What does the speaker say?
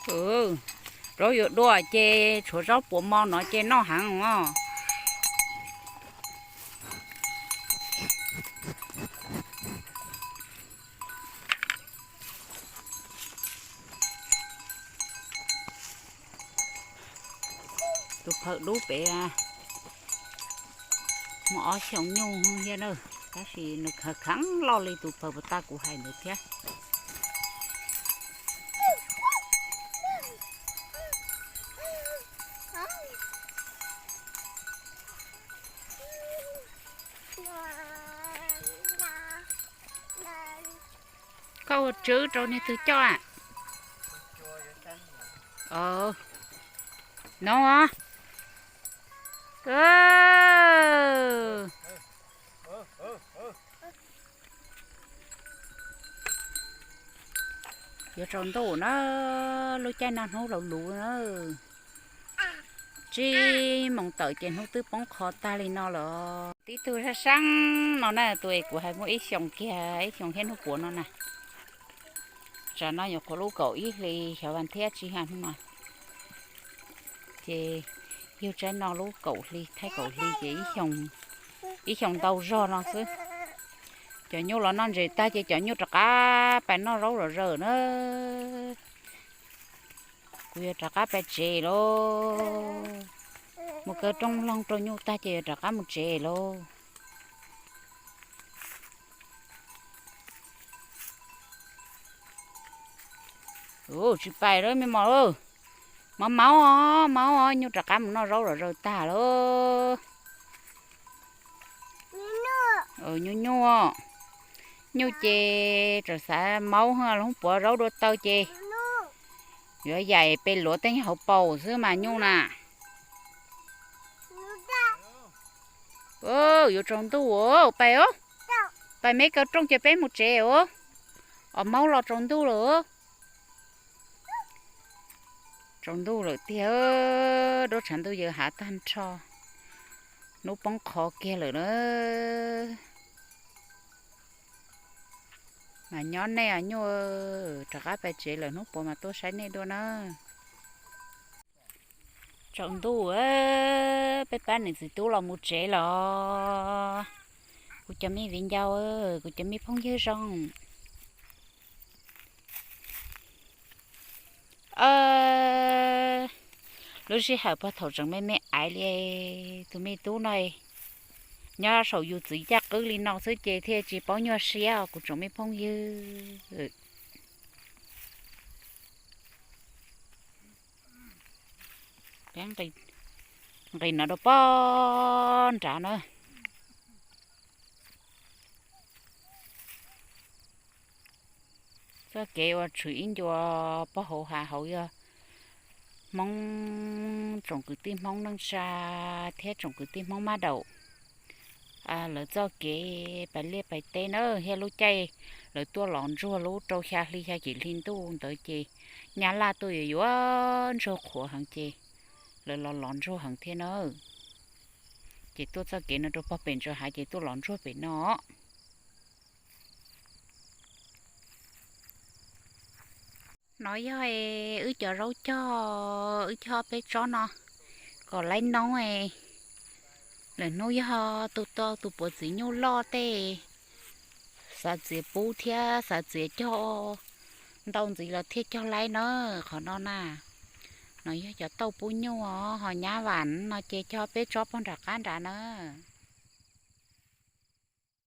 Zaub yuav dua ces tshuav zaub puas mo no ces noj heev os. Tus phawj dub pem muaj ob xyoos nyuj thiab na, tab sis nws kheev kheev loj li tus phawj puas tag kuv hais ntawd thiab. Koj ua tswv rau niag twg coj a? No. Yuav tsaus ntuj na, lub caij no hnub laus lus na, tsib moos tawm ces hnub twb poob qho tag li no lawm. Tib tug sab sab no na, tus es kuv hais muaj ib xyoos kiag, ib xyoos thiab hnub puav no na. Tsam no nyuam qhuav lub kaum ib hlis xyov vas thiab tsis ha hnub no. Ces yug tsaib no lub kaum hli, thaib kaum hli ces ib xyoos ntau zog no xwb. Cov nyuj los noj ntses tag ces cov nyuj rov qab pais noj zaub zom zaws na. Kuv yuav rov qab pais tsev lauj. Mus kaw rooj loog rau nyuj tag ces yuav rov qab mus tsev lauj. Tsis pais lawm me mos lauj. Maub maub os, maub os, nyuj rov qab mus noj zaub zom zaws tag lauj. Nyuj nyuj, nyuj ces tseem xav maub, hnub puav zaub dua taw ces yuav yaim pes luav tej nyuag hauv paus xwb mas nyuj na. Yuav tsaus ntuj, pais os. Pais me kaw rooj ces peb mus tsev os. Os, maub los tsaus ntuj lawm. Tsaus ntuj lawm tiag, duab tshav ntuj yawg hav tag nrho, hnub poob qho kiag lawm na. Mas nyob nej os nyuj, rov qab pais tsev lawm, hnub puav mas tuaj saib nej dua na. Tsaus ntuj, peb pab niam txiv tub los mus tsev los. Kuv cov me viv ncaus, kuv cov me phooj ywg zoo. Lub sij hawm puag thaum tseem me me aiv li, tus me tub no nyob saum yus txiv caj qwb li no xwb ces thiaj tsis paub nyuaj siab os kuv tsoom me phooj ywg. Nqis no rau pog nrad na. Txoj kev uas tshwm ib ncua pog hauv hav hauv yog Hmoob, tsoom kwv tij Hmoob neej tsa thiab tsoom kwv tij Hmoob mab daum, lawv txoj kev pais liaj pais teb na, thiab lub caij lawv tuaj los ntsuag lub rau xya hli xya yim hli ntuj ntawd ces nyab laj tuaj yuav yuav ntsuag qhuav heev ces lawv los los ntsuag heev thiab na. Ces tuaj txoj kev no rau pog pem ntsa hav ces tuaj los ntsuag pem no. No yog wb cov zaub cog, wb cog peb tsob no kom laib noob. Lwm hnub yog tus tau tus puav txiv nyuj loj tej xav txiav pub thiab xav txiav cog ntau ntxiv los thiaj cog laib na. Qhov no na, no yog cov tauj pub nyuj os, ho nyab vam no ces cog peb tsob pog nram qab nrad na.